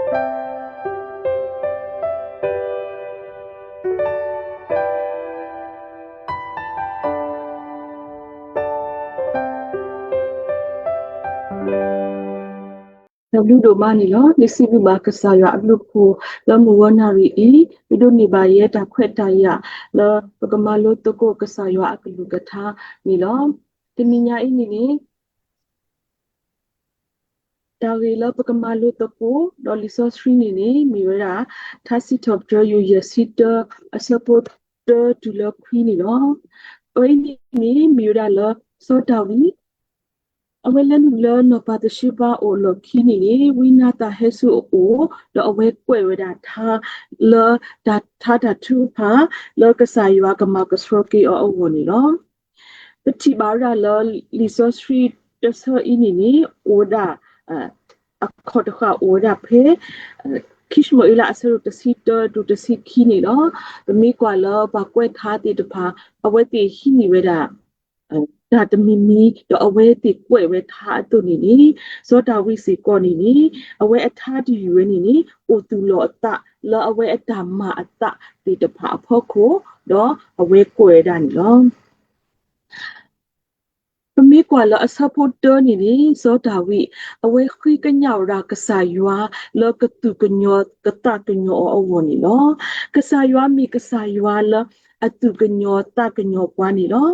တၢ်ဘျုးဒိၣ်မးန့ၣ်လီၤ. လံာ်စံးဘျုးဘၣ်ကစၢ်ယွၤအဘျုးအဖှိၣ် လၢမုၢ်ဂီၤနၣ်ရံၣ်အံၤ ပဒိးန့ၢ်ဘၣ်ယဲတၢ်ခွဲးတၢ်ယာ် လၢပကမၤလိသကိးကစၢ်ယွၤအကလုၢ်ကထါန့ၣ်လီၤ. တနံၤညါအံၤန့ၣ်န့ၣ် တၢ်ဂ့ၢ်လၢပကမၤလိသကိး ဒီးလံာ်စီဆှံန့ၣ်န့ၣ် မ့ၢ်ဝဲဒၣ် ထါစံးထီၣ်ပတြၢၤ ယူၢ်ယဲၢ်ဆံတၢ အဆၢဖိတၢတုၤလၢခွံန့ၣ်လီၤ. အဝဲအံၤန့ၣ်န့ၣ် မ့ၢ်ဝဲဒၣ်လၢ စီၤဒၤဝံး အဝဲလဲၤနုာ်လၢနီၢ်ပၤသရှ့ဘါအိၣ်အလီၢ်ခံန့ၣ်န့ၣ် ဝံနၤသၣ်ဟဲဆူအအိၣ် ဒီးအဝဲကွဲးဝဲဒၣ်ထါ လၢတၢ်ထါတၢ်ထုကဖၣ် လၢကစၢ်ယွၤကမၤကဆှီက့ၤအီၤအဂီၢ်န့ၣ်လီၤ. ပထံၣ်ဘၣ်ဝဲဒၣ်လၢ လံာ်စီဆှံတဆၢအံၤန့ၣ်န့ၣ် အိၣ်ဝဲဒၣ် အခီၣ်တဃာ်အိၣ်ဝဲဒၣ်ဖဲ ခံၡမူၤအ့လးအဆၢဒိၣ်တဆံတၢ တုၤတဆံခံန့ၣ်လီၤ. ပမ့ၢ်ကွၢ်လၢပှၤကွဲးထါသ့ၣ်တဖၣ် အဝဲသ့ၣ်ဟံးန့ၢ်ဝဲဒၣ် တၢ်တမံၤမံၤ ဒီးအဝဲသ့ၣ်ကွဲးဝဲထါအသိးန့ၣ်န့ၣ် စီၤဒၤဝံးစ့ၢ်ကီးန့ၣ်န့ၣ် အဝဲအထါတယုၢ်ဝဲန့ၣ်န့ၣ် အိၣ်သူၣ်လီၤအသးလၢအဝဲအတၢ်မၤအသးသ့ၣ်တဖၣ်အဖီခိၣ် ဒီးအဝဲကွဲးဝဲဒၣ်န့ၣ်လီၤ. ပမ့ၢ်ကွၢ်လၢအဆၢဖိတၢန့ၣ်န့ၣ် စီၤဒၤဝံး အဝဲဃ့ကညးဝဲဒၣ်ကစၢ်ယွၤ လၢကသူၣ်ကညီၤကသးကညီၤအီၤအဂီၢ်န့ၣ်လီၤ. ကစၢ်ယွၤမ့ၢ်ကစၢ်ယွၤလၢအသူၣ်ကညီၤသးကညီၤပှၤန့ၣ်လီၤ.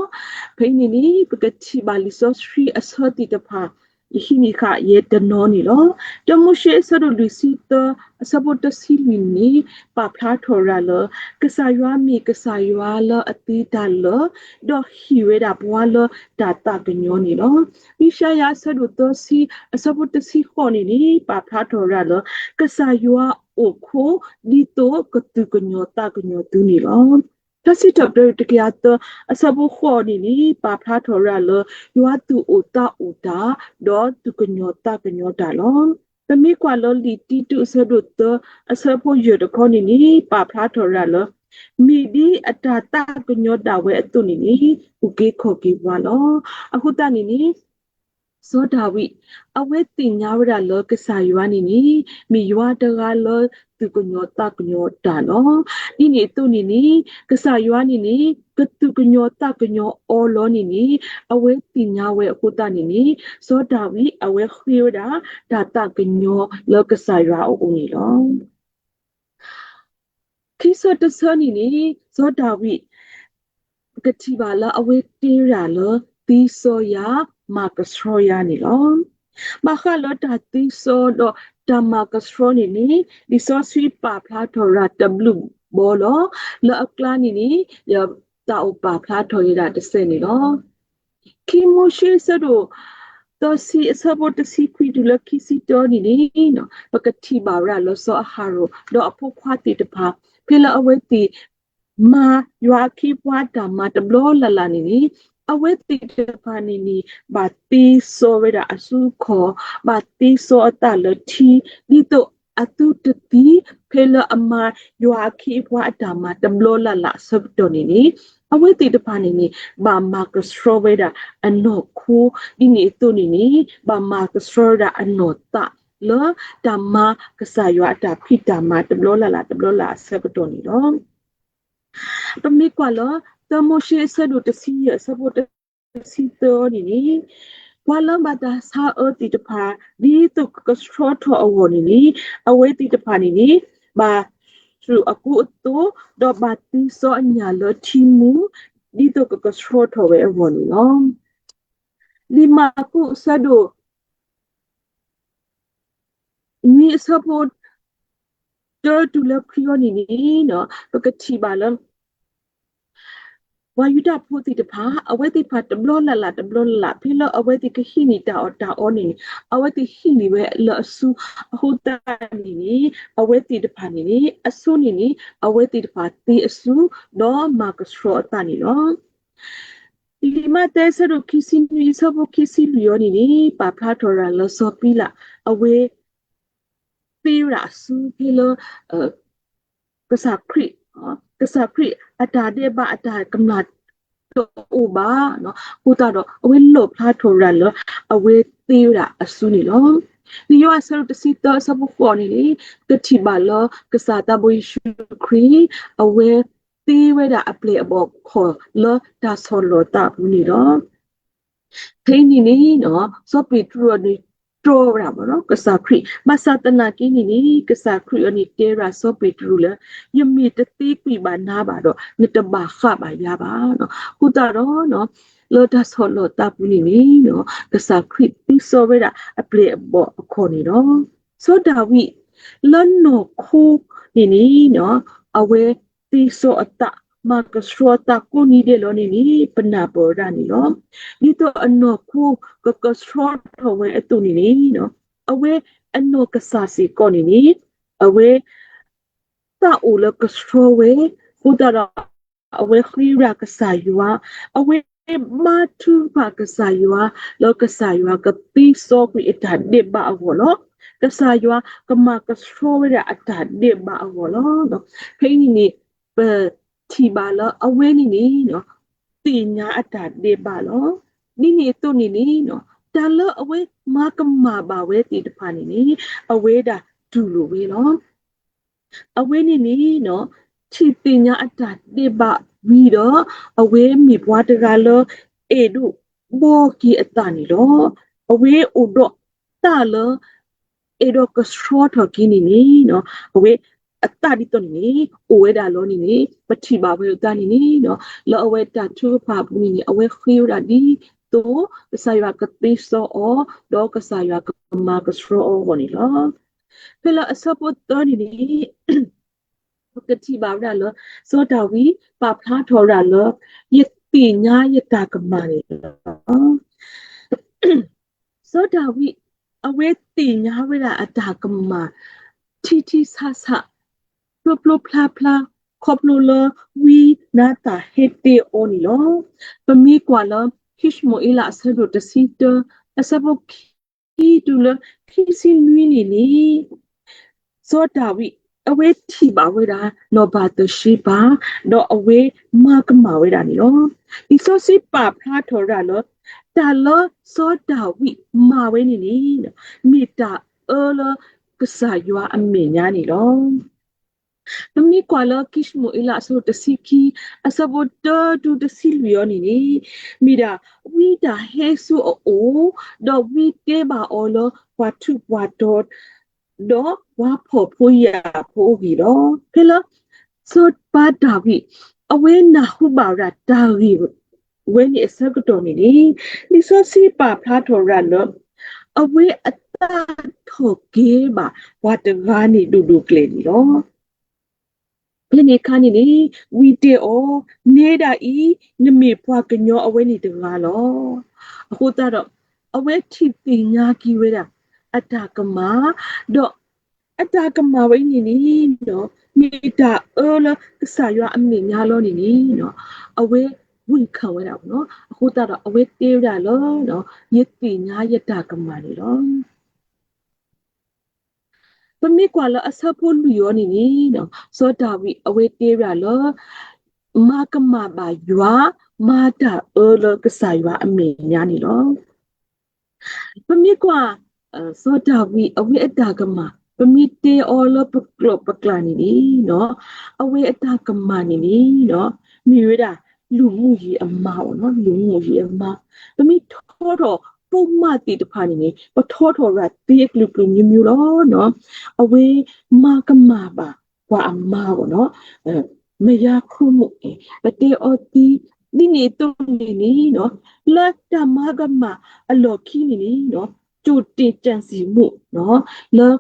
ဖဲအံၤန့ၣ်န့ၣ် ပကထံၣ်ဘၣ်လံာ်စီဆှံအဆၢသ့ၣ်တဖၣ် ယဟံးန့ၢ်ဃာ်ယဲတနီၤန့ၣ်လီၤ. တၢမိၤၡ့အဆၢဒိၣ်လွံၢ်ဆံသၢ အဆၢဖိတဆံလွံၢ်န့ၣ် ပာ်ဖျါထီၣ်ဝဲဒၣ်လၢ ကစၢ်ယွၤမ့ၢ်ကစၢ်ယွၤလၢအသ့တၢ်လၢာ် ဒီးဟ့ၣ်ဝဲဒၣ်ပှၤလၢတၢ်သးကညီၤန့ၣ်လီၤ. ယၡါယၤအဆၢဒိၣ်သၢဆံ အဆၢဖိတဆံဃိးန့ၣ်န့ၣ် ပာ်ဖျါထီၣ်ဝဲဒၣ်လၢ ကစၢ်ယွၤအိၣ်ခိး ဒ်သိးကသူၣ်ကညီၤသးကညီၤသုန့ၣ်လီၤ. ထါစံးထီၣ်ပတြၢၤတကယၤသၢ အဆၢဖိဃိးန့ၣ်န့ၣ် ပာ်ဖျါထီၣ်ဝဲဒၣ်လၢ ယွၤသူၣ်အိၣ်သးအိၣ်တၢ် ဒီးသူၣ်ကညီၤသးကညီၤတၢ်လီၤ. ပမ့ၢ်ကွၢ်လၢလံာ်တံတူးအဆၢဒိၣ်သၢ အဆၢဖိယဲၢ်တခီန့ၣ်န့ၣ် ပာ်ဖျါထီၣ်ဝဲဒၣ်လၢ မ့ၢ်ဒ်အတၢ်သးကညီၤဒၣ်ဝဲအသိးန့ၣ်န့ၣ် အုၣ်က့ၤခီၣ်က့ၤပှၤလီၤ. အဃိသတးန့ၣ်န့ၣ် စီၤဒၤဝံး အဝဲသ့ၣ်ညါဝဲဒၣ်လၢကစၢ်ယွၤန့ၣ်န့ၣ် မ့ၢ်ယွၤတဂၤလၢသူၣ်ကညီၤသးကညီၤတၢ်လီၤ. ဒ်န့ၣ်အသိးန့ၣ်န့ၣ် ကစၢ်ယွၤန့ၣ်န့ၣ် ကသူၣ်ကညီၤသးကညီၤအီၤလီၤန့ၣ်န့ၣ် အဝဲသ့ၣ်ညါဝဲအဃိသတးန့ၣ်န့ၣ် စီၤဒၤဝံး အဝဲဃ့ဝဲဒၣ် တၢ်သးကညီၤလၢကစၢ်ယွၤအအိၣ်န့ၣ်လီၤ. ခံဆၢတဆၢန့ၣ်န့ၣ် စီၤဒၤဝံး ပကထံၣ်ဘၣ်လၢအဝဲတ့ဝဲဒၣ်လၢ သ့စီယၤ မၤကဆှီယၤန့ၣ်လီၤ. ဘၣ်ဃးလၢတၢ်သ့စီဒီးတၢ်မၤကဆှီန့ၣ်န့ၣ် လံာ်စီဆှံပာ်ဖျါထီၣ်ဝဲဒၣ်တဘျုးဘီလီၤ. လၢအကျါန့ၣ်န့ၣ် ယသးအိၣ်ပာ်ဖျါထီၣ်ယဲဒၣ်တစဲးန့ၣ်လီၤ. ခံမိၤၡ့အဆၢဒိၣ် သၢဆံအဆၢဖိတဆံခွံတုၤလၢခံဆံတၢန့ၣ်န့ၣ် ပကထံၣ်ဘၣ်ဝဲဒၣ်လၢစီၤအၤဟရိၣ် ဒီးအဖိခွါသ့ၣ်တဖၣ် ဖဲလၢအဝဲသ့ၣ် မၤယွၤအခ့အပှၤအတၢ်မၤတဘျီလၢ်လၢ်န့ၣ်န့ၣ် အဝဲသ့ၣ်တဖၣ်န့ၣ်န့ၣ် ဘၣ်သ့စီဝဲဒၣ်အစုအခီၣ်, ဘၣ်သ့စီအသးလၢထံ, ဒ်သိးအသုတသံ, ဖဲလၢအမၤယွၤအခ့အပှၤအတၢ်မၤတဘျီလၢ်လၢ်အဆၢကတီၢ်န့ၣ်န့ၣ် အဝဲသ့ၣ်တဖၣ်န့ၣ်န့ၣ် ဘၣ်မၤကဆှီဝဲဒၣ်အနီၢ်ခိ, ဒ်န့ၣ်အသိးန့ၣ်န့ၣ် ဘၣ်မၤကဆှီဝဲဒၣ်အနီၢ်သး လၢတၢ်မၤကစၢ်ယွၤအတၢ်ဖံးတၢ်မၤတဘျီလၢ်လၢ်တဘျီလၢ်အဆၢကတီၢ်န့ၣ်လီၤ. ပမ့ၢ်ကွၢ်လၢ သၢမိၤၡ့အဆၢဒိၣ်တဆံယဲၢ်အဆၢဖိတဆံသၢန့ၣ်န့ၣ် ပှၤလၢဘၣ်တၢ်ဆါအၢသ့ၣ်တဖၣ် ဒ်သိးကကဆှီထီၣ်အဂီၢ်န့ၣ်န့ၣ် အဝဲသ့ၣ်တဖၣ်န့ၣ်န့ၣ် ဘၣ်တြူာ်အကူအသိး ဒီးဘၣ်သ့စီအညၣ်လၢထံမူ ဒ်သိးကကဆှီထီၣ်ဝဲအဂီၢ်န့ၣ်လီၤ. လံာ်မၢ်ကူးအဆၢဒိၣ် နွံအဆၢဖိ တၢတုၤလၢခွံအံၤန့ၣ်န့ၣ် ပကထံၣ်ဘၣ်လၢ ပှၤယူဒၤဖိသ့ၣ်တဖၣ် အဝဲသ့ၣ်တဖၣ်တဘျီလၢ်လၢ်တဘျီလၢ်လၢ် ဖဲလၢအဝဲသ့ၣ်ကဟံးန့ၢ်တၢ်အီၣ်တၢ်အီန့ၣ်န့ၣ် အဝဲသ့ၣ်ဟံးန့ၢ်ဝဲလၢအစု အဃိသတးန့ၣ်န့ၣ် အဝဲသ့ၣ်တဖၣ်န့ၣ်န့ၣ် အဆိန့ၣ်န့ၣ် အဝဲသ့ၣ်တဖၣ်သ့အစု ဒီးမၤကဆှီအသးန့ၣ်လီၤ. လံာ်မးသဲအဆၢဒိၣ်ခံဆံနွံ အဆၢဖိခံဆံလွံၢ်အံၤန့ၣ်န့ၣ် ပာ်ဖျါထီၣ်ဝဲဒၣ်လၢစီၤပံလး အဝဲ သ့ဝဲဒၣ်အစုဖဲလၢ ကစၢ်ခရံာ် ကစၢ်ခရံာ်အတၢ်ဒဲးဘးအတၢ်ကမၣ်တအိၣ်ဘၣ် အဃိသတးဒီး အဝဲလီၣ်ဖျါထီၣ်ဝဲဒၣ်လၢ အဝဲသ့ဝဲဒၣ်အစုန့ၣ်လီၤ. လံာ်ယိၤဟၣ်အဆၢဒိၣ်တဆံသၢအဆၢဖိဃိးန့ၣ်န့ၣ် ကထံၣ်ဘၣ်လၢကစၢ်သးဘိယ့ၣ်ၡူးခရံာ် အဝဲသ့ဝဲဒၣ်အပျဲၢ်အဘီၣ်အခီၣ်လၢတၢ်ဆီၣ်လီၤသးအပူၤန့ၣ်လီၤ. ဖဲအံၤန့ၣ်န့ၣ် စီၤပ့းတရူးအံၤန့ၣ် တြီဝဲဒၣ်မ့ၢ်နီၤ ကစၢ်ခရံာ် ဘၣ်ဆၣ်သနာ်က့န့ၣ်န့ၣ် ကစၢ်ခရံာ်အံၤန့ၣ်တဲဝဲဒၣ်စီၤပ့းတရူးလၢ ယမ့ၢ်တသ့ကွံာ်ဘၣ်နၤဘၣ်ဒီး နတဘၣ်ဃးဘၣ်ယၤဘၣ်. အဃိသတးဒီး လၢတၢ်ဆီၣ်လီၤသးပူၤန့ၣ်န့ၣ် ကစၢ်ခရံာ်သ့စီဝဲဒၣ်အပျဲၢ်အဘီၣ်အခီၣ်န့ၣ်လီၤ. စီၤဒၤဝံး လၢနီၢ်ခိန့ၣ်န့ၣ် အဝဲသ့စီအသး မၤကဆှီအသးကိးနံၤဒဲးလီၤန့ၣ်န့ၣ် ပနၢ်ပၢၢ်ဝဲဒၣ်န့ၣ်လီၤ. ဒ်သိးအနီၢ်ခိကကဆှီထီၣ်ဝဲအသိးန့ၣ်န့ၣ် အဝဲအနီၢ်ကစၢ်စ့ၢ်ကီးန့ၣ်န့ၣ် အဝဲ သးအိၣ်လၢကဆှီဝဲ, အဃိသတးဒီး အဝဲဃ့ဝဲဒၣ်ကစၢ်ယွၤ, အဝဲမၤထုကဖၣ်ကစၢ်ယွၤ လၢကစၢ်ယွၤကသ့စီကွံာ်အတၢ်ဒဲးဘးအဂီၢ်လီၤ. ကစၢ်ယွၤကမၤကဆှီဝဲဒၣ်အတၢ်ဒဲးဘးအဂီၢ်လီၤ. ဖဲအံၤန့ၣ်န့ၣ် ပထံၣ်ဘၣ်လၢအဝဲန့ၣ်န့ၣ် သ့ၣ်ညါအတၢ်ဒဲးဘးလီၤ. ဒ်န့ၣ်အသိးန့ၣ်န့ၣ် တၢ်လၢအဝဲမၤကမၣ်ဘၣ်ဝဲသ့ၣ်တဖၣ်န့ၣ်န့ၣ် အဝဲဒၣ်တူၢ်လိာ်ဝဲလီၤ. အဝဲန့ၣ်န့ၣ် ထံၣ်သ့ၣ်ညါအတၢ်ဒဲးဘးဝံၤဒီး အဝဲမ့ၢ်ပှၤတဂၤလၢ အဲၣ်ဒိးဘှီက့ၤအသးန့ၣ်လီၤ. အဝဲအိၣ်ဒီးသးလၢ အဲၣ်ဒိးကဆှီထီၣ်က့ၤန့ၣ်န့ၣ် အဝဲအသးဒ်သိးန့ၣ်န့ၣ် အိၣ်ဝဲဒၣ်လီၤန့ၣ်န့ၣ် ပထံၣ်ဘၣ်ဝဲအသးန့ၣ်န့ၣ် လၢအဝဲတၢ်ထုကဖၣ်အပူၤန့ၣ်န့ၣ် အဝဲဃ့ဝဲဒၣ်ဒ်သိး ကစၢ်ယွၤကသ့စီအီၤ ဒီးကစၢ်ယွၤကမၤကဆှီအီၤအဂီၢ်န့ၣ်လီၤ. ဖဲလၢအဆၢဖိသၢန့ၣ်န့ၣ် ပကထံၣ်ဘၣ်ဝဲဒၣ်လၢ စီၤဒၤဝံးပာ်ဖျါထီၣ်ဝဲဒၣ်လၢ ယသ့ၣ်ညါယတၢ်ကမၣ်န့ၣ်လီၤ. စီၤဒၤဝံး အဝဲသ့ၣ်ညါဝဲဒၣ်အတၢ်ကမၣ် ထံထံဆးဆး ဖျိဖျိဖျါဖျါ ခီဖျိလၢဝံနၤသၣ်ဟဲတဲအီၤန့ၣ်လီၤ. ပမ့ၢ်ကွၢ်လၢ ခံၡမူၤအ့လးအဆၢဒိၣ်တဆံတၢ အဆၢဖိခံတုၤလၢခံဆံနွံန့ၣ်န့ၣ် စီၤဒၤဝံး အဝဲထံၣ်ဘၣ်ဝဲဒၣ် နီၢ်ဘၤသၡ့ဘၤ ဒီးအဝဲမၤကမၣ်ဝဲဒၣ်န့ၣ်လီၤ. လံာ်စီဆှံပာ်ဖျါထီၣ်ဝဲဒၣ်လၢ တၢ်လၢစီၤဒၤဝံးမၤဝဲန့ၣ်န့ၣ် မ့ၢ်တၢ်အၢလၢကစၢ်ယွၤအမဲာ်ညါန့ၣ်လီၤ. ပမ့ၢ်ကွၢ်လၢခံၡမူၤအ့လးအဆၢဒိၣ်တဆံခံ အဆၢဖိတၢတုၤတဆံလွံၢ်အံၤန့ၣ်န့ၣ် မ့ၢ်ဒၣ်ဝံတၢ်ဟဲဆူအအိၣ် ဒီးဝံတဲဘၣ်အီၤလၢပှၤထူးပှၤတီၤ ဒီးပှၤဖှီၣ်ဖိယာ်ဖိအဂ့ၢ်လီၤ. ဖဲလၢ စီၤပၤဒၤဝံး အဝဲနၢ်ဟူဘၣ်ဝဲဒၣ်တၢ်ဂ့ၢ်ဝဲန့ၣ်အဆၢကတီၢ်န့ၣ်န့ၣ် လံာ်စီဆှံပာ်ဖျါထီၣ်ဝဲဒၣ်လၢ အဝဲအသးထီၣ်ကဲဘၣ်ပှၤတဂၤန့ၣ်ဒိၣ်ဒိၣ်ကျဲၤန့ၣ်လီၤ. ဖဲန့ၣ်အခါန့ၣ်န့ၣ် ဝံတဲအီၤ, နဲဒၣ်အံၤ နမ့ၢ်ပှၤကညီအဝဲန့ၣ်တဂၤလီၤ. အဃိသတးဒီး အဝဲထံၣ်သ့ၣ်ညါက့ၤဝဲဒၣ် အတၢ်ကမၣ်, ဒီးအတၢ်ကမၣ်ဝဲအံၤန့ၣ်န့ၣ် မ့ၢ်တၢ်အၢလၢကစၢ်ယွၤအမဲာ်ညါလီၤန့ၣ်န့ၣ် အဝဲဝံၣ်ခၣ်ဝဲဒၣ်, အဃိသတးဒီး အဝဲတဲဝဲဒၣ်လၢ ယသ့ၣ်ညါယတၢ်ကမၣ်န့ၣ်လီၤ. ပမ့ၢ်ကွၢ်လၢအဆၢဖိလွံၢ်အံၤန့ၣ်န့ၣ် စီၤဒၤဝံးအဝဲတဲဝဲဒၣ်လၢ မၤကမၣ်ဘၣ်ယွၤ, မၤတၢ်အၢလၢကစၢ်ယွၤအမဲာ်ညါန့ၣ်လီၤ. ပမ့ၢ်ကွၢ် စီၤဒၤဝံးအဝဲအတၢ်ကမၣ် ပမ့ၢ်တဲအီၤလၢပကျိာ်ပကျါန့ၣ်န့ၣ် အဝဲအတၢ်ကမၣ်န့ၣ်န့ၣ် မ့ၢ်ဝဲဒၣ် လူမှုရေးအမှား, လူမှုရေးအမှား, ပမ့ၢ်ထီထီၣ် ပုဒ်မသ့ၣ်တဖၣ်န့ၣ်န့ၣ် ပထီထီၣ်ဝဲဒၣ်သ့အကလုာ်ကလုာ်မျိုးမျိုးလီၤ. အဝဲမၤကမၣ်ဘၣ်ပှၤအမှား, မုာ်ယၤခုမုာ်, ပတဲအီၤသံ, ဒ်န့ၣ်အသိးန့ၣ်န့ၣ် လၢတၢ်မၤကမၣ်အလီၢ်ခံန့ၣ်န့ၣ် ကြိုတင်ကြံစည်မှု လၢ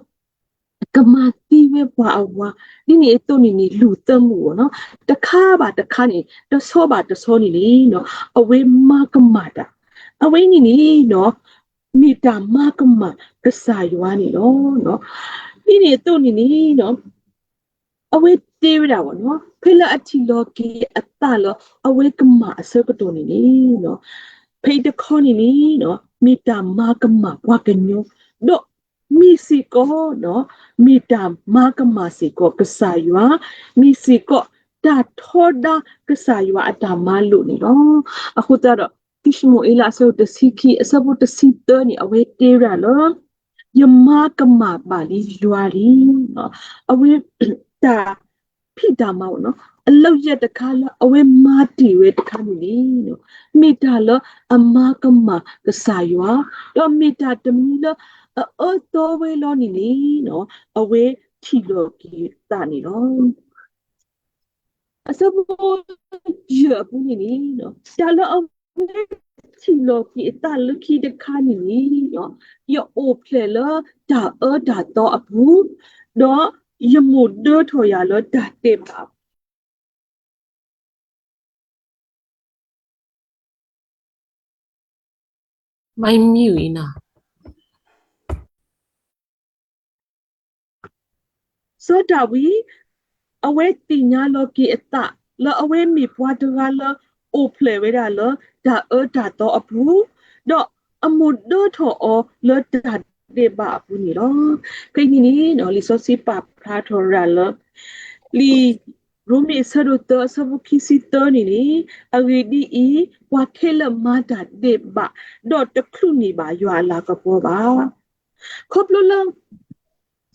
ကမၤသံဝဲပှၤအဝၤ, ဒ်န့ၣ်အသိးန့ၣ်န့ၣ် လူၤသၢမူးအီၤ, တခါဘၣ်တခါန့ၣ် တဆီဘၣ်တဆီန့ၣ်န့ၣ် အဝဲမၤကမၣ်တၢ်, အဝဲန့ၣ်န့ၣ် မ့ၢ်တၢ်မၤကမၣ်ကစၢ်ယွၤန့ၣ်လီၤ. ဒ်န့ၣ်အသိးန့ၣ်န့ၣ် အဝဲတဲဝဲဒၣ်, ဖဲလၢအထံၣ်လီၤက့ၤအသးလၢ အဝဲကမၣ်အဆၢကတီၢ်န့ၣ်န့ၣ် ဖဲအံၤတခီန့ၣ်န့ၣ် မ့ၢ်တၢ်မၤကမၣ်ပှၤကညီ, ဒီးမ့ၢ်စ့ၢ်ကီး မ့ၢ်တၢ်မၤကမၣ်စ့ၢ်ကီးကစၢ်ယွၤ, မ့ၢ်စ့ၢ်ကီးတၢ်ထီဒါကစၢ်ယွၤအတၢ်မၤလိာ်န့ၣ်လီၤ. အဃိသတးဒီး ခံၡမူၤအ့လးအဆၢဒိၣ်တဆံခံ အဆၢဖိတဆံသၢန့ၣ် အဝဲတဲဝဲဒၣ်လၢ ယမၤကမၣ်ဘၣ်လံယွၤလံ. အဝဲတၢ်ဖံးတၢ်မၤ အလုပ်ရပ်တခါလၢအဝဲမၤတ့ၢ်ဝဲတခါန့ၣ်န့ၣ် မ့ၢ်တၢ်လၢအမၤကမၣ်ကစၢ်ယွၤ, ဒီးမ့ၢ်တၢ်တမံၤလၢအအၢသီဝဲလီၤန့ၣ်န့ၣ် အဝဲထံၣ်လီၤက့ၤအသးန့ၣ်လီၤ. အဆၢဖိယဲၢ်အပူၤန့ၣ်န့ၣ် တၢ်လၢအဝဲထံၣ်လီၤက့ၤအသးလၢခံတခါန့ၣ်န့ၣ် ယအိၣ်ဖျဲၣ်လၢတၢ်အၢတၢ်သီအပူၤ, ဒီးယမိၢ်ဒၢထီၣ်ယၤလၢတၢ်ဒဲးဘး မ့ၢ်မံဝံၤနီၤ စီၤဒၤဝံး အဝဲသ့ၣ်ညါလီၤက့ၤအသး လၢအဝဲမ့ၢ်ပှၤတဂၤလၢအိၣ်ဖျဲၣ်ဝဲဒၣ်လၢတၢ်အၢတၢ်သီအပူၤ, ဒီးအမိၢ်ဒၢထီၣ်အီၤလၢတၢ်ဒဲးဘးအပူၤန့ၣ်လီၤ. ခဲအံၤန့ၣ်န့ၣ် လံာ်စီဆှံပာ်ဖျါထီၣ်ဝဲဒၣ်လၢ လံာ်ရိမ့ၤအဆၢဒိၣ်သၢအဆၢဖိခံဆံသၢန့ၣ်န့ၣ် အဂ့ၢ်ဒ်အံၤ, ပှၤခဲလၢာ်မၤတၢ်ဒဲးဘး, ဒီးတချုးန့ၢ်ဘၣ်ယွၤအလၤကပီၤဘၣ်. ခီဖျိလၢ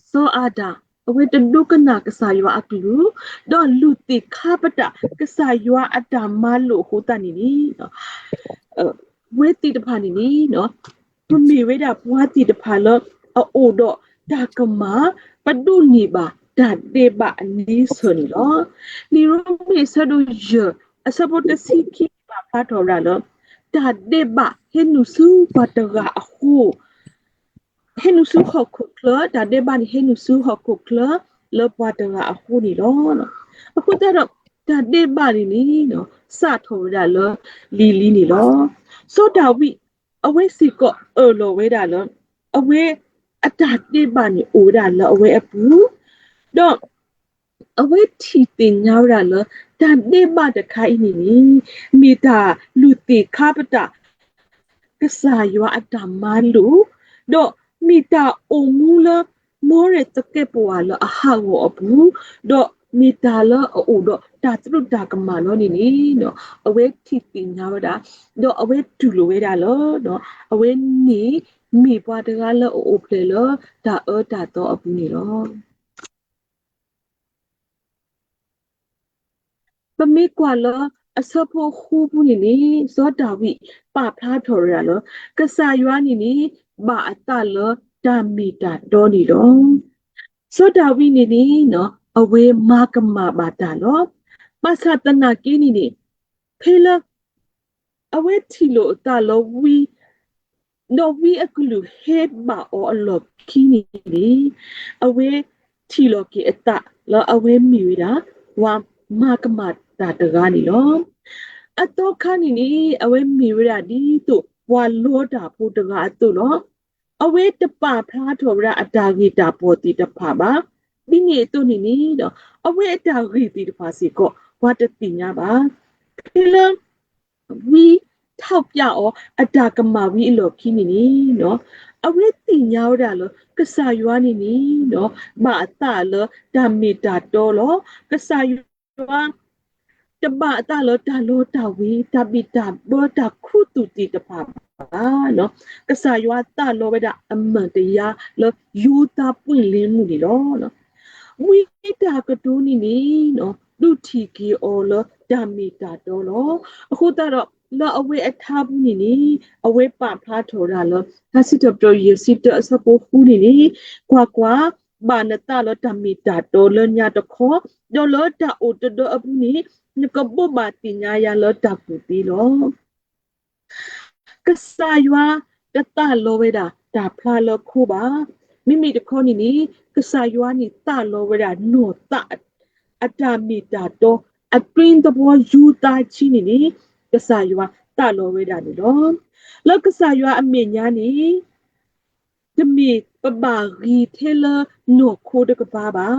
စီၤအၤဒၣ် အဝဲတဒိကနၣ်ကစၢ်ယွၤအကလုၢ်, ဒီးလူၤသ့ၣ်ခါပတာ်ကစၢ်ယွၤအတၢ်မၤလိာ်အဃိသတးန့ၣ်န့ၣ် ဝဲသ့ၣ်တဖၣ်န့ၣ်န့ၣ် ပမ့ၢ်ဝဲဒၣ်ပှၤသ့ၣ်တဖၣ်လၢအအိၣ်ဒီးတၢ်ကမၣ် ပဒိးန့ၢ်ဘၣ်တၢ်ဒဲးဘးအလံစၢၤန့ၣ်လီၤ. လံာ်ရိမ့ၤအဆၢဒိၣ်ယဲၢ် အဆၢဖိတဆံခံပာ်ဖျါထီၣ်ဝဲဒၣ်လၢ တၢ်ဒဲးဘးဟဲနုာ်ဆူပှၤတဂၤအဃိ ဟဲနုာ်ဆူဟီၣ်ခိၣ်ချၢ, တၢ်ဒဲးဘးန့ၣ် ဟဲနုာ်ဆူဟီၣ်ခိၣ်ချၢလၢပှၤတဂၤအဃိန့ၣ်လီၤ. အဃိသတးဒီး တၢ်ဒဲးဘးန့ၣ်န့ၣ် စးထီၣ်ဝဲဒၣ်လၢလံာ်လံန့ၣ်လီၤ. စီၤဒၤဝံး အဝဲစ့ၢ်ကီးအၢၣ်လီၤဝဲဒၣ်လၢ အဝဲအတၢ်ဒဲးဘးန့ၣ်အိၣ်ဝဲဒၣ်လၢအဝဲအပူၤ, ဒီး အဝဲထံၣ်သ့ၣ်ညါဝဲဒၣ်လၢ တၢ်ဒဲးဘးတခါအံၤန့ၣ်န့ၣ် မ့ၢ်တၢ်လူၤသ့ၣ်ခါပတာ် ကစၢ်ယွၤအတၢ်မၤလိာ်, ဒီးမ့ၢ်တၢ်အိၣ်မူလၢ မ်ရဲၣ်သကဲးပဝးလၢအဟးဂီၤအပူၤ, ဒီးမ့ၢ်တၢ်လၢအအိၣ်ဒီးတၢ်သရူးတၢ်ကမၣ်လီၤန့ၣ်န့ၣ် အဝဲထံၣ်သ့ၣ်ညါဝဲဒၣ်, ဒီးအဝဲတူၢ်လိာ်ဝဲဒၣ်လၢ အဝဲန့ၣ်မ့ၢ်ပှၤတဂၤလၢအအိၣ်ဖျဲၣ်လၢတၢ်အၢတၢ်သီအပူၤန့ၣ်လီၤ. ပမ့ၢ်ကွၢ်လၢအဆၢဖိဃုပူၤန့ၣ်န့ၣ် စီၤဒၤဝံးပာ်ဖျါထီၣ်ဝဲဒၣ်လၢ ကစၢ်ယွၤန့ၣ်န့ၣ် ဘၣ်အသးလၢတၢ်မ့ၢ်တၢ်တီန့ၣ်လီၤ. စီၤဒၤဝံးန့ၣ်န့ၣ် အဝဲမၤကမၣ်ဘၣ်တၢ်လီၤ. ဘၣ်ဆၣ်သနာ်က့န့ၣ်န့ၣ် ဖဲလၢ အဝဲထံၣ်လိာ်အသးလၢဝံ ဒီးဝံအကလုၢ်ဟဲဘၣ်အီၤအလီၢ်ခံန့ၣ်န့ၣ် အဝဲထံၣ်လီၤက့ၤအသးလၢအဝဲမ့ၢ်ဝဲဒၣ် ပှၤမၤကမၣ်တၢ်တဂၤန့ၣ်လီၤ. အသီခါန့ၣ်န့ၣ် အဝဲမ့ၢ်ဝဲဒၣ်ဒ်သိးပှၤလီတၢ်ဖိတဂၤအသိးလီၤ. အဝဲတပာ်ဖျါထီၣ်ဝဲဒၣ်အတၢ်ဂ့ၢ်တၢ်ပီၢ်သ့ၣ်တဖၣ်ဘၣ်. ဒ်န့ၣ်အသိးန့ၣ်န့ၣ် အဝဲအတၢ်ဂ့ၢ်သ့ၣ်တဖၣ်စ့ၢ်ကီး ပှၤတသ့ၣ်ညါဘၣ်. ဖဲလၢ ဝံထောက်ပြအီၤ အတၢ်ကမၣ်ဝံအလီၢ်ခံန့ၣ်န့ၣ် အဝဲသ့ၣ်ညါဝဲဒၣ်လၢ ကစၢ်ယွၤန့ၣ်န့ၣ် ဘၣ်အသးလၢတၢ်မ့ၢ်တၢ်တီလီၤ. ကစၢ်ယွၤ တဘၣ်အသးလၢတၢ်လီတၢ်ဝ့ၤ တၢ်ဘံၣ်တၢ်ဘၢတၢ်ခူသူၣ်သ့ၣ်တဖၣ်ဘၣ်. ကစၢ်ယွၤသးလီဝဲဒၣ်အမၢ်တယါလၢ ယိၤသးပှ့ၤလ့မုၢ်န့ၣ်လီၤ. ဝံတၢ်ကတိၤန့ၣ်န့ၣ် ဒုးထံၣ်က့ၤအီၤလၢတၢ်မ့ၢ်တၢ်တီလီၤ. အဃိသတးဒီး လၢအဝဲအထါပူၤန့ၣ်န့ၣ် အဝဲပာ်ဖျါထီၣ်ဝဲဒၣ်လၢ ထါစံးထီၣ်ပတြၢၤယဲၢ်ဆံတၢအဆၢဖိဃုန့ၣ်န့ၣ် ကွၢ်ကွၢ်, ဘၣ်နသးလၢတၢ်မ့ၢ်တၢ်တီလၢညါတခီ, ဒီးလၢတၢ်အိၣ်တဒၢအပူၤန့ၣ် နကဘိးဘၣ်သ့ၣ်ညါယၤလၢတၢ်ကူၣ်သ့လီၤ. ကစၢ်ယွၤတသးလီဝဲဒၣ်တၢ်ဖျါလၢခိဘၣ်. မ့မ့ၢ်တခီန့ၣ်န့ၣ် ကစၢ်ယွၤန့ၣ်သးလီဝဲဒၣ်နီၢ်သး အတၢ်မ့ၢ်တၢ်တီ အတွင်းသဘော ယူၤသးဆံန့ၣ်န့ၣ် ကစၢ်ယွၤသးလီဝဲဒၣ်န့ၣ်လီၤ. လၢကစၢ်ယွၤအမဲာ်ညါန့ၣ် တမ့ၢ်ပဘၣ်ဂံၢ်ထဲလၢနီၢ်ခိတကပၤဘၣ်.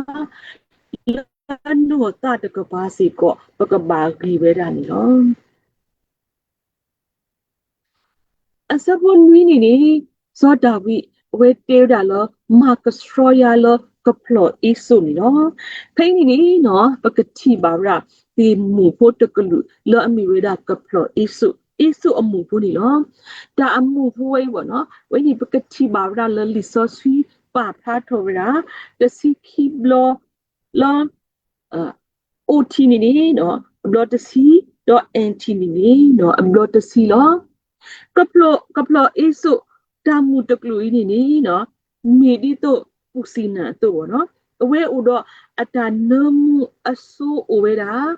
လၢနီၢ်သးတကပၤစ့ၢ်ကီး ပကဘၣ်ဂံၢ်ဝဲဒၣ်န့ၣ်လီၤ. အဆၢဖိနွံန့ၣ်န့ၣ် စီၤဒၤဝံး အဝဲတဲဝဲဒၣ်လၢ မၤကဆှီယၤလၢကဖျီၣ်အ့စိၣ်န့ၣ်လီၤ. ဖဲအံၤန့ၣ်န့ၣ် ပကထံၣ်ဘၣ်ဝဲဒၣ် သ့ၣ်မုၣ်ဖိတကလုာ် လၢအမ့ၢ်ဝဲဒၣ်ကဖျီၣ်အ့စိၣ် အ့စိးအမူးဖိန့ၣ်လီၤ. တၢ်အမူးဖိဝဲအံၤဘၣ်နီၤ ဝဲန့ၣ် ပကထံၣ်ဘၣ်ဝဲဒၣ်လၢလံာ်စီဆှံပာ်ဖျါထီၣ်ဝဲဒၣ် တဆံခံဘျီလၢ အိၣ်ထံးန့ၣ်န့ၣ် အဘျီတဆံ, ဒီး အ့ၣ်ထံး န့ၣ်န့ၣ် အဘျီတဆံလီၤ. ကဖျီၣ်အ့စိး တၢ်မူးတကလုာ်အံၤန့ၣ်န့ၣ် မ့ၢ်ဒ်သိး ပူၤစံၣ်နၢ်အသိးဘၣ်နီၤ အဝဲအိၣ်ဒီးအတၢ်နၢမူအစိအိၣ်ဝဲဒၣ်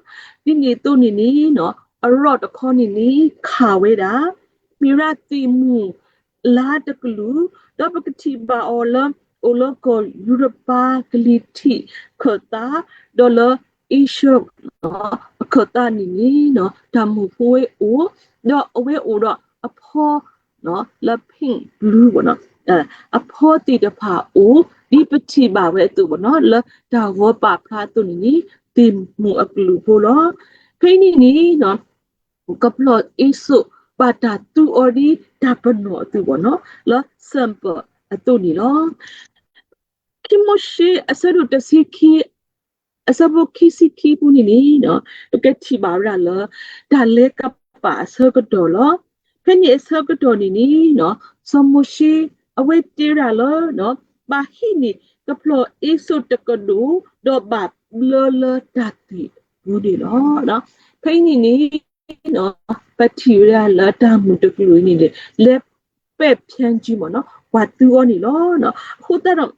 ဒ်န့ၣ်အသိးန့ၣ်န့ၣ် အရီၣ်တခီန့ၣ်န့ၣ် ခးဝဲဒၣ် မ့ၢ်ဝဲဒၣ်သ့ၣ်မူးလါတကလုာ်, ဒီးပကထံၣ်ဘၣ်အီၤလၢ အိၣ်လၢကီၢ်ယူရပၤကလံၤထံးခၢၣ်သး, ဒီးလၢအ့ရှၢၣ် အခၢၣ်သးန့ၣ်န့ၣ် တၢ်မူးဖိဝဲအိၣ်, ဒီးအဝဲအိၣ်ဒီးအဖီ လၢ pink blue ဘၣ်နီၤ အဖီသ့ၣ်တဖၣ်အိၣ် ဒ်ပထံၣ်ဘၣ်ဝဲအသိးဘၣ်နီၤ လၢတၢ်ဂီၤပာ်ဖျါအသိးန့ၣ်န့ၣ် သ့ၣ်မူးအကလုာ်ဖိလီၤ. ဖဲအံၤန့ၣ်န့ၣ် ကဖျီၣ်အ့စိး ဘၣ်တၢ်သူအီၤဒ်တၢ်ပနီၣ်အသိးဘၣ်နီၤ လၢ sample အသိးန့ၣ်လီၤ. ခံမိၤၡ့အဆၢဒိၣ်တဆံခံ အဆၢဖိခံဆံခံပူၤန့ၣ်န့ၣ် ပကထံၣ်ဘၣ်ဝဲဒၣ်လၢ တၢ်လဲၤကပာ်အဆၢကတီၢ်လီၤ. ဖဲန့ၣ်အဆၢကတီၢ်န့ၣ်န့ၣ် စီၤမိၤၡ့ အဝဲတဲဝဲဒၣ်လၢ ဘၣ်ဟံးန့ၢ်ကဖျီၣ်အ့စိးတကဒိၣ် ဒီးဘၣ်ဘျၢလၢတၢ်သွံၣ်အပူၤန့ၣ်လီၤ. ဖဲအံၤန့ၣ်န့ၣ် ပထံၣ်ဝဲဒၣ်လၢတၢ်မူးတကလုာ်အံၤန့ၣ်န့ၣ် လဲၤပဲာ်ဖၠၣ်ကၠံမ့ၢ်နီၤ ပှၤသူအီၤန့ၣ်လီၤ. အဃိသတး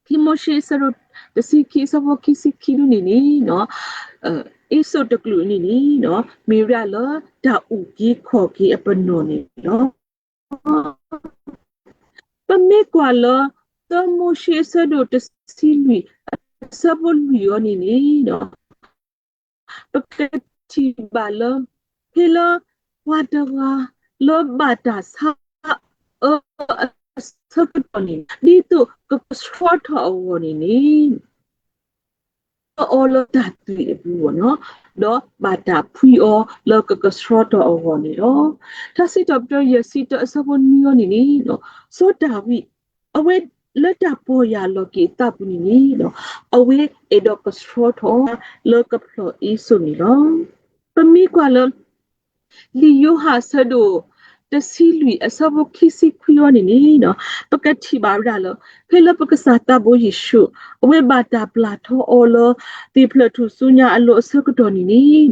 ဒီး ခံမိၤၡ့အဆၢဒိၣ်တဆံခံ အဆၢဖိခံဆံခံဒ်န့ၣ်န့ၣ် အ့စိးတကလုာ်န့ၣ်န့ၣ် မ့ၢ်ဝဲဒၣ်လၢတၢ်အုၣ်က့ၤခီၣ်က့ၤအပနီၣ်န့ၣ်လီၤ. ပမ့ၢ်ကွၢ်လၢ သၢမိၤၡ့အဆၢဒိၣ်တဆံလွံၢ် အဆၢဖိလွံၢ်အံၤန့ၣ်န့ၣ် ပကထံၣ်ဘၣ်လၢ ဖဲလၢပှၤတဂၤလၢဘၣ်တၢ်ဆါအၢအဆၢကတီၢ်န့ၣ် ဒ်သိးကကဆှီထီၣ်အဂီၢ်န့ၣ်န့ၣ် အီၤလၢတၢ်သွံၣ်အပူၤဘၣ်နီၤ ဒီးဘၣ်တၢ်ဖှံအီၤလၢကကဆှီထီၣ်အဂီၢ်န့ၣ်လီၤ. ထါစံးထီၣ်ပတြၢၤ ယဲၢ်ဆံတၢ အဆၢဖိနွံအံၤန့ၣ်န့ၣ် စီၤဒၤဝံး အဝဲလၢတၢ်ပီၢ်ယၢ်လီၤက့ၤအသးပူၤန့ၣ်န့ၣ် အဝဲအဲၣ်ဒိးကဆှီထီၣ်လၢကဖျီၣ်အ့စိးန့ၣ်လီၤ. ပမ့ၢ်ကွၢ်လၢ လံာ်ယိၤဟၣ်အဆၢဒိၣ်တဆံလွံၢ် အဆၢဖိခံဆံခွံအံၤန့ၣ်န့ၣ် ပကထံၣ်ဘၣ်ဝဲဒၣ်လၢ ဖဲလၢပကစၢ်သးဘိယ့ၣ်ၡူး အဝဲဘၣ်တၢ်ပျၢ်ထီအီၤလၢ သ့ၣ်ဖျၢၣ်ထူၣ်စုညါအလိၤအဆၢကတီၢ်န့ၣ်န့ၣ်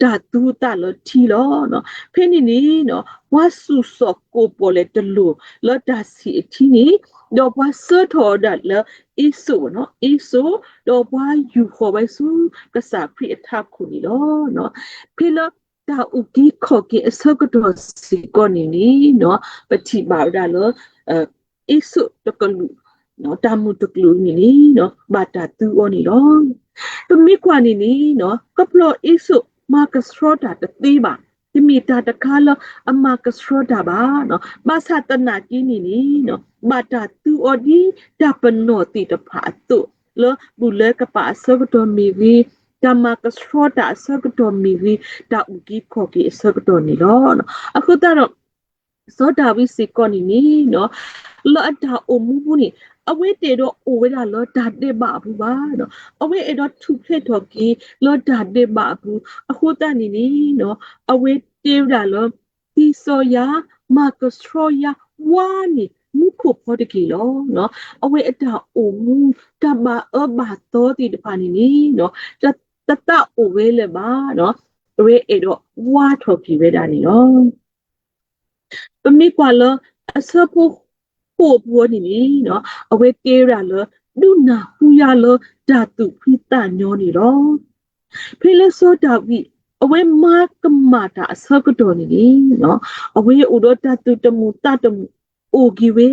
တၢ်သူအသးလၢထံလီၤ. ဖဲန့ၣ်န့ၣ် ပှၤစူၢ်စိၣ်ကိၢ်ပီၣ်လဲၣ်တလိၣ်လၢတၢ်ဆံးအထံန့ၣ် ဒီးပှၤဆှၢထီၣ်ဝဲဒၣ်လၢအ့စိးဘၣ်နီၤ အ့စိး ဒီးပှၤယူာ်ဃီၤဝဲဆူကစၢ်ခရံာ်အထးခိၣ်န့ၣ်လီၤ. ဖဲလၢတၢ်အုၣ်က့ၤခီၣ်က့ၤအဆၢကတီၢ်စ့ၢ်ကီးန့ၣ်န့ၣ် ပထံၣ်ဘၣ်ဝဲဒၣ်လၢ အ့စိးတကလုာ် တၢ်မူးတကလုာ်န့ၣ်န့ၣ် ဘၣ်တၢ်သူအီၤန့ၣ်လီၤ. ပမ့ၢ်ကွၢ်န့ၣ်န့ၣ် ကဖျီၣ်အ့စိးမၤကဆှီတၢ်တသ့ဘၣ်, တမ့ၢ်တၢ်တခါလၢအမၤကဆှီတၢ်ဘၣ်. ဘၣ်ဆၣ်သနာ်က့န့ၣ်န့ၣ် ဘၣ်တၢ်သူအီၤဒ်တၢ်ပနီၣ်သ့ၣ်တဖၣ်အသိး လၢဘူၣ်လဲၤကပာ်အဆၢကတီၢ်မ့ၢ်ဂ့ၤ, တၢ်မၤကဆှီတၢ်အဆၢကတီၢ်မ့ၢ်ဂ့ၤ, တၢ်အုၣ်က့ၤခီၣ်က့ၤအဆၢကတီၢ်န့ၣ်လီၤ. အဃိသတးဒီး စီၤဒၤဝံးစ့ၢ်ကီးန့ၣ်န့ၣ် လၢအတၢ်အိၣ်မူပူၤန့ၣ် အဝဲတအဲၣ်ဒိးအိၣ်ဝဲဒၣ်လၢတၢ်ဒဲးဘးအပူၤဘၣ်. အဝဲအဲၣ်ဒိးထူၣ်ဖျဲးထီၣ်က့ၤလၢတၢ်ဒဲးဘးအပူၤ အဃိသတးန့ၣ်န့ၣ် အဝဲတဲဝဲဒၣ်လၢ သ့စီယၤ မၤကဆှီယၤ ဝါန့ၢ်မူခိၣ်ဖီတက့ၢ်လီၤ. အဝဲအတၢ်အိၣ်မူ တၢ်ဘၣ်အၢဘၣ်သီသ့ၣ်တဖၣ်န့ၣ်န့ၣ် တသးအိၣ်ဝဲလၢၤဘၣ်. အဝဲအဲၣ်ဒိးဝါထီၣ်က့ၤဝဲဒၣ်န့ၣ်လီၤ. ပမ့ၢ်ကွၢ်လၢ အဆၢဖိဃိးအပူၤအံၤန့ၣ်န့ၣ် အဝဲတဲဝဲဒၣ်လၢ ဒုးနၢ်ဟူယၤလၢတၢ်သူၣ်ဖှံသးညီန့ၣ်လီၤ. ဖဲလၢစီၤဒၤဝံး အဝဲမၤကမၣ်တၢ်အဆၢကတီၢ်န့ၣ်န့ၣ် အဝဲအိၣ်ဒီးတၢ်သူၣ်တမုာ်သးတမုာ်အိၣ်က့ၤဝဲ,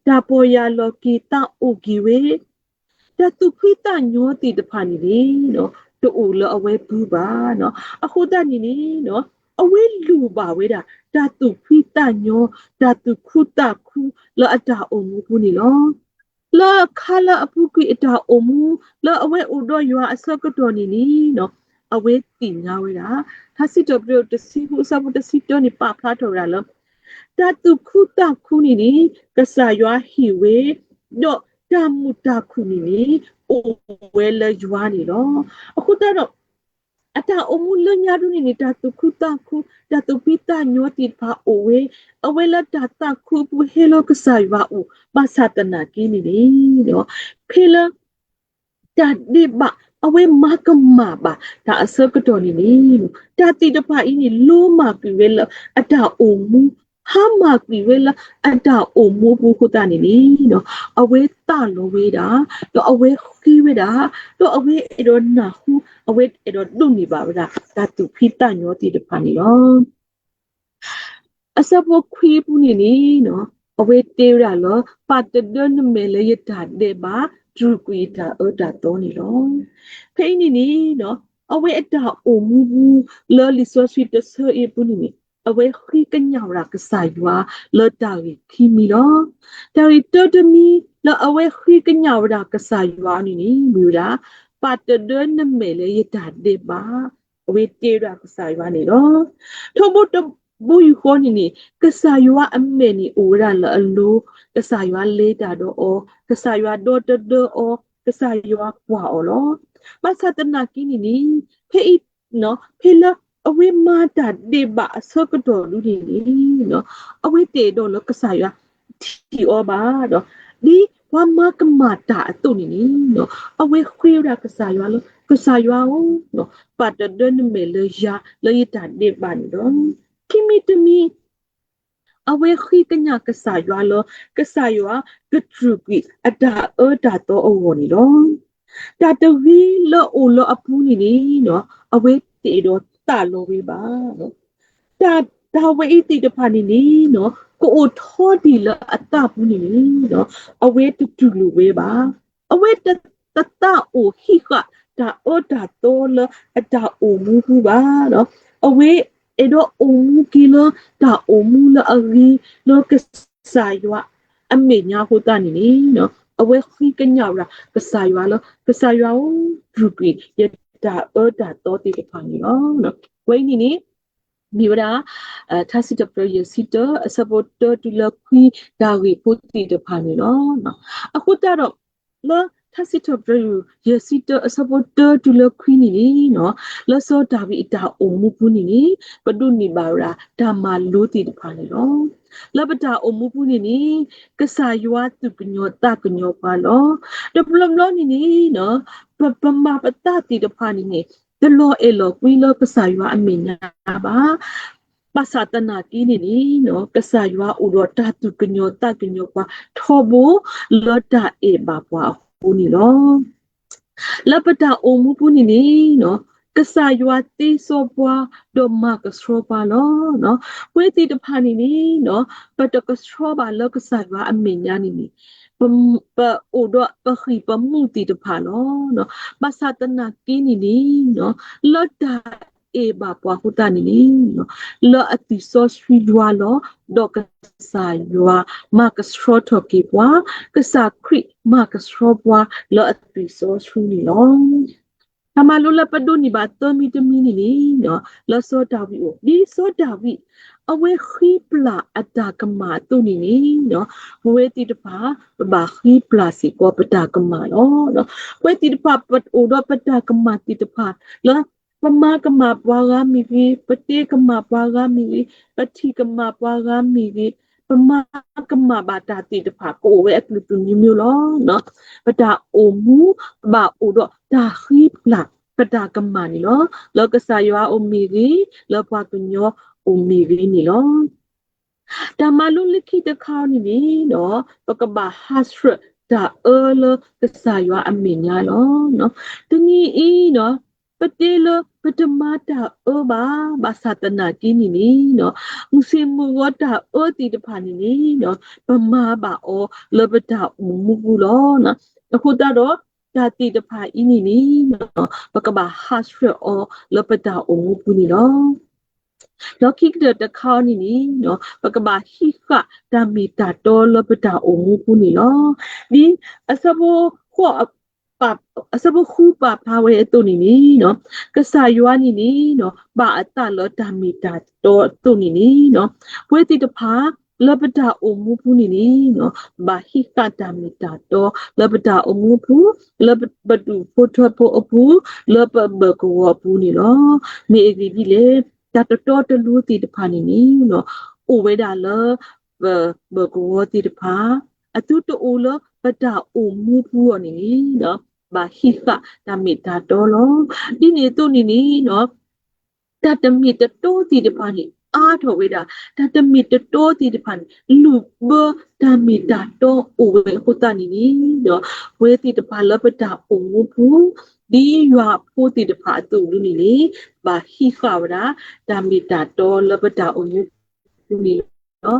တၢ်ပီၢ်ယၢ်လီၤက့ၤသးအိၣ်က့ၤဝဲ, တၢ်သူၣ်ဖှံသးညီသ့ၣ်တဖၣ်န့ၣ်န့ၣ် တအိၣ်လၢအဝဲပူၤဘၣ်. အဃိသတးန့ၣ်န့ၣ် အဝဲလိၣ်ဘၣ်ဝဲဒၣ် တၢ်သူၣ်ဖှံသးညီ, တၢ်သူၣ်ခုသးခုလၢအတၢ်အိၣ်မူပူၤန့ၣ်လီၤ. လၢအခါလၢအပူၤကွံာ်အတၢ်အိၣ်မူ လၢအဝဲအိၣ်ဒီးယွၤအဆၢကတီၢ်န့ၣ်န့ၣ် အဝဲသ့ၣ်ညါဝဲဒၣ် ထါစံးထီၣ်ပတြၢၤတဆံဃု အဆၢဖိတဆံတၢန့ၣ် ပာ်ဖျါထီၣ်ဝဲဒၣ်လၢ တၢ်သူၣ်ခုသးခုန့ၣ်န့ၣ် ကစၢ်ယွၤဟ့ၣ်ဝဲ, ဒီးတၢ်မုာ်တၢ်ခုၣ်န့ၣ်န့ၣ် အိၣ်ဝဲလၢယွၤန့ၣ်လီၤ. အဃိသတးဒီး အတၢ်အိၣ်မူလၢညါဒ်န့ၣ်န့ၣ် တၢ်သူၣ်ခုသးခု တၢ်သူၣ်ဖှံသးညီသ့ၣ်တဖၣ်အိၣ်ဝဲ, အဝဲလၢတၢ်သးခုအပူၤဟဲလီၤကစၢ်ယွၤအအိၣ် ဘၣ်ဆၣ်သနာ်က့န့ၣ်န့ၣ် ဖဲလၢ တၢ်ဒဲးဘး အဝဲမၤကမၣ်ဘၣ်တၢ်အဆၢကတီၢ်န့ၣ်န့ၣ် တၢ်သ့ၣ်တဖၣ်အံၤန့ၣ် လိၣ်မၢ်ကွံာ်ဝဲလၢအတၢ်အိၣ်မူ, ဟါမၢ်ကွံာ်ဝဲလၢအတၢ်အိၣ်မူအပူၤအဃိသတးန့ၣ်န့ၣ် အဝဲသးလီဝဲဒၣ်, ဒီးအဝဲဃ့ဝဲဒၣ်, ဒီးအဝဲအဲၣ်ဒိးနၢ်ဟူ, အဝဲအဲၣ်ဒိးဒိးန့ၢ်ဘၣ်ဝဲဒၣ် တၢ်သူၣ်ဖှံသးညီသ့ၣ်တဖၣ်န့ၣ်လီၤ. အဆၢဖိခွံအပူၤန့ၣ်န့ၣ်, အဝဲတဲဝဲဒၣ်လၢ ပာ်တဒၢနမဲာ်လၢယတၢ်ဒဲးဘး, တြူာ်ကွံာ်ယတၢ်အၢတၢ်သီန့ၣ်လီၤ. ဖဲအံၤန့ၣ်န့ၣ်, အဝဲအတၢ်အိၣ်မူပူၤ လၢလံာ်စီဆှံတဆၢအံၤအပူၤန့ၣ်န့ၣ် အဝဲဃ့ကညးဝဲဒၣ်ကစၢ်ယွၤလၢတၢ်ဂ့ၢ်ခံမံၤလီၤ. တၢ်ဂ့ၢ်တၢတမံၤလၢအဝဲဃ့ကညးဝဲဒၣ်ကစၢ်ယွၤန့ၣ်န့ၣ် မ့ၢ်ဝဲဒၣ် ပာ်တဒၢနမဲာ်လၢယတၢ်ဒဲးဘး, အဝဲတဲဝဲဒၣ်ကစၢ်ယွၤန့ၣ်လီၤ. ထီဘိတဘိယူၢ်ဃီန့ၣ်န့ၣ် ကစၢ်ယွၤအမဲာ်န့ၣ်အိၣ်ဝဲဒၣ်လၢအလိၤ, ကစၢ်ယွၤလဲၤတၢ်ဒီးအီၤ, ကစၢ်ယွၤဒီတဒၢအီၤ, ကစၢ်ယွၤကွၢ်အီၤလီၤ. ဘၣ်ဆၣ်သနာ်က့န့ၣ်န့ၣ်, ဖဲအံၤ, ဖဲလၢအဝဲမၤတၢ်ဒဲးဘးအဆၢကတီၢ်ဒ်န့ၣ်န့ၣ်, အဝဲတအဲၣ်ဒိးလၢကစၢ်ယွၤထံၣ်အီၤဘၣ်ဒီး, ဒ်ပှၤမၤကမၣ်တၢ်အသိးန့ၣ်န့ၣ်, အဝဲဃ့ဝဲဒၣ်ကစၢ်ယွၤလၢ ကစၢ်ယွၤဧၢ, ပာ်တဒၢနမဲာ်လၢယၤ လၢယတၢ်ဒဲးဘးန့ၣ်လီၤ. ခံမံၤတမံၤ အဝဲဃ့ကညးကစၢ်ယွၤလၢ ကစၢ်ယွၤကတြူာ်ကွံာ်အတၢ်အၢတၢ်သီအဂီၢ်န့ၣ်လီၤ. တၢ်တဂ့ၤလၢအအိၣ်လၢအပူၤန့ၣ်န့ၣ်, အဝဲတအဲၣ်ဒိးသးလီဝဲဘၣ်. တၢ်ဝဲအံၤသ့ၣ်တဖၣ်န့ၣ်န့ၣ်, ကအိၣ်ထီဒံးလၢအသးပူၤန့ၣ်န့ၣ်, အဝဲတတူၢ်လိာ်ဝဲဘၣ်. အဝဲတသးအိၣ်ဟံးဃာ် တၢ်အၢတၢ်သီလၢအတၢ်အိၣ်မူပူၤဘၣ်ဒီး, အဝဲအဲၣ်ဒိးအိၣ်မူက့ၤလၢ တၢ်အိၣ်မူလၢအဂ့ၤလၢကစၢ်ယွၤအမဲာ်ညါအဃိသတးန့ၣ်န့ၣ်, အဝဲဃ့ကညးဝဲဒၣ်ကစၢ်ယွၤလၢ ကစၢ်ယွၤဧၢ, တြူာ်ကွံာ်ယတၢ်အၢတၢ်သီသ့ၣ်တဖၣ်န့ၣ်လီၤ. ဝဲအံၤန့ၣ်န့ၣ် မ့ၢ်ဝဲဒၣ် ထါစံးထီၣ်ပတြၢၤယဲၢ်ဆံတၢ အဆၢဖိတၢတုၤလၢခွံ တၢ်ဂ့ၢ်ဖိသ့ၣ်တဖၣ်န့ၣ်လီၤ. အဃိသတးဒီး လၢထါစံးထီၣ်ပတြၢၤယဲၢ်ဆံတၢ အဆၢဖိတၢတုၤလၢခွံန့ၣ်န့ၣ်, လၢစီၤဒၤဝံးအတၢ်အိၣ်မူပူၤန့ၣ်န့ၣ်, ပဒိးန့ၢ်ဘၣ်ဝဲဒၣ်တၢ်မၤလိသ့ၣ်တဖၣ်န့ၣ်လီၤ. လၢပတၢ်အိၣ်မူပူၤန့ၣ်န့ၣ်, ကစၢ်ယွၤသူၣ်ကညီၤသးကညီၤပှၤလီၤ. တဘျီဘျီန့ၣ်န့ၣ်, ပမၤပသးသ့ၣ်တဖၣ်န့ၣ်န့ၣ်, တလီၤအဲၣ်လီၤကွံလၢကစၢ်ယွၤအမဲာ်ညါဘၣ်. ဘၣ်ဆၣ်သနာ်က့န့ၣ်န့ၣ်, ကစၢ်ယွၤအိၣ်ဒီးတၢ်သူၣ်ကညီၤသးကညီၤပှၤထီဘိ လၢတၢ်အဲၣ်ဘၣ်ပှၤအဃိန့ၣ်လီၤ. လၢပတၢ်အိၣ်မူပူၤန့ၣ်န့ၣ်, ကစၢ်ယွၤသ့စီပှၤ ဒီးမၤကဆှီပှၤလီၤ. ပဝဲသ့ၣ်တဖၣ်န့ၣ်န့ၣ်, ပတကဆှီဘၣ်လၢကစၢ်ယွၤအမဲာ်ညါန့ၣ်န့ၣ်, ပအိၣ်ဒီးပဃံၢ်ပမူၣ်သ့ၣ်တဖၣ်လီၤ. ဘၣ်ဆၣ်သနာ်က့န့ၣ်န့ၣ်, လၢတၢ်အဲၣ်ဘၣ်ပှၤအဃိသတးန့ၣ်န့ၣ်, လၢအသွံၣ်စီဆှံယွၤလီၤ, ဒီးကစၢ်ယွၤမၤကဆှီထီၣ်က့ၤပှၤ, ကစၢ်ခရံာ်မၤကဆှီပှၤလၢအသွံၣ်စီဆှံန့ၣ်လီၤ. တၢ်မၤလိလၢပဒိးန့ၢ်ဘၣ်သၢမံၤတမံၤန့ၣ်န့ၣ်, လၢစီၤဒၤဝံးအအိၣ်, ဒ်စီၤဒၤဝံး အဝဲဃံပျၢ်အတၢ်ကမၣ်အသိးန့ၣ်န့ၣ်, ပဝဲသ့ၣ်တဖၣ် ပဘၣ်ဃံပျၢ်စ့ၢ်ကီးပတၢ်ကမၣ်လီၤ. ပဝဲသ့ၣ်တဖၣ်ပအိၣ်ဒီးပတၢ်ကမၣ်သ့ၣ်တဖၣ် လၢပမၤကမၣ်ပှၤဂၤမ့ၢ်ဂ့ၤ, ပတဲကမၣ်ပှၤဂၤမ့ၢ်ဂ့ၤ, ပထံၣ်ကမၣ်ပှၤဂၤမ့ၢ်ဂ့ၤ, ပမၤကမၣ်ဘၣ်တၢ်သ့ၣ်တဖၣ် ကအိၣ်ဝဲအကလုာ်ကလုာ်မံၤမံၤလီၤ. ပတၢ်အိၣ်မူ ဘၣ်အိၣ်ဒီးတၢ်ဃံပျၢ် ပတၢ်ကမၣ်န့ၣ်လီၤ. လၢကစၢ်ယွၤအိၣ်မ့ၢ်ဂ့ၤ, လၢပှၤကညီအိၣ်မ့ၢ်ဂ့ၤန့ၣ်လီၤ. တၢ်မၤလိလၢခံတခါန့ၣ်န့ၣ်, ပကဘၣ်ဟးဆှဲးတၢ်အၢလၢကစၢ်ယွၤအမဲာ်ညါလီၤ. တနံၤအံၤ, ပတဲလၢပတမၤတၢ်အၢဘၣ်, ဘၣ်ဆၣ်သနာ်က့န့ၣ်န့ၣ်, မုၢ်ဆ့ၣ်မုၢ်ဂီၤတၢ်အၢသ့ၣ်တဖၣ်န့ၣ်န့ၣ်, ပမၤဘၣ်အီၤလၢပတၢ်အိၣ်မူပူၤလီၤ. အဃိသတးဒီး တၢ်သ့ၣ်တဖၣ်အံၤန့ၣ်န့ၣ်, ပကဘၣ်ဟးဆှဲးအီၤလၢပတၢ်အိၣ်မူပူၤန့ၣ်လီၤ. ဒီးခံကတၢၢ်တခါအံၤန့ၣ်န့ၣ်, ပကဘၣ်ဟံးဃာ်တၢ်မ့ၢ်တၢ်တီလၢပတၢ်အိၣ်မူပူၤန့ၣ်လီၤ. ဒ်အဆၢဖိဃိး, အဆၢဖိဃုပာ်ဖျါဝဲအသိးန့ၣ်န့ၣ်, ကစၢ်ယွၤန့ၣ်န့ၣ်, ဘၣ်အသးလၢတၢ်မ့ၢ်တၢ်တီအသိးန့ၣ်န့ၣ်, ပဝဲသ့ၣ်တဖၣ် လၢပတၢ်အိၣ်မူပူၤန့ၣ်န့ၣ် ဘၣ်ဟံးဃာ်တၢ်မ့ၢ်တၢ်တီ လၢပတၢ်အိၣ်မူပူၤ, လၢပဒူၣ်ဖိထၢဖိအပူၤ, လၢပဘၢၣ်ကဝီၤအပူၤန့ၣ်လီၤ. မ့ၢ်အဂ့ၢ်ဒ်လဲၣ်, တၢ်တတီတလိၤသ့ၣ်တဖၣ်န့ၣ်န့ၣ် အိၣ်ဝဲဒၣ်လၢ ပဘၢၣ်ကဝီၤသ့ၣ်တဖၣ်, အသုတအိၣ်လၢပတၢ်အိၣ်မူပူၤအီၤန့ၣ်န့ၣ် ဘၣ်ဟံးဃာ်တၢ်မ့ၢ်တၢ်တီလီၤ. ဒ်န့ၣ်အသိးန့ၣ်န့ၣ် တၢ်တမ့ၢ်တတီသ့ၣ်တဖၣ်န့ၣ် အါထီၣ်ဝဲဒၣ်, တၢ်တမ့ၢ်တတီသ့ၣ်တဖၣ်န့ၣ် လူၤဘၢတၢ်မ့ၢ်တၢ်တီအိၣ်ဝဲအဃိသတးန့ၣ်န့ၣ် ပဝဲသ့ၣ်တဖၣ်လၢပတၢ်အိၣ်မူပူၤ ဒ်ယွၤအဖိသ့ၣ်တဖၣ်အသိးအံၤန့ၣ်န့ၣ် ဘၣ်ဟံးဃာ်ဝဲဒၣ် တၢ်မ့ၢ်တၢ်တီလၢပတၢ်အိၣ်မူပူၤန့ၣ်လီၤ.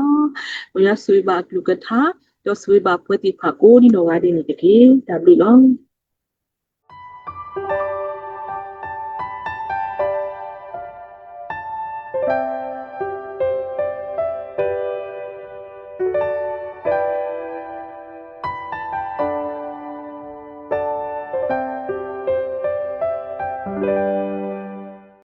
မ်ယွၤဆိၣ်ဂ့ၤဘၣ်အကလုၢ်ကထါ, ဒီးဆိၣ်ဂ့ၤဘၣ်ပဝဲသ့ၣ်တဖၣ်ကိးဒ်နီၢ်ဂၤဒဲးန့ၣ်တက့ၢ်. တၢ်ဘျုးလီၤ.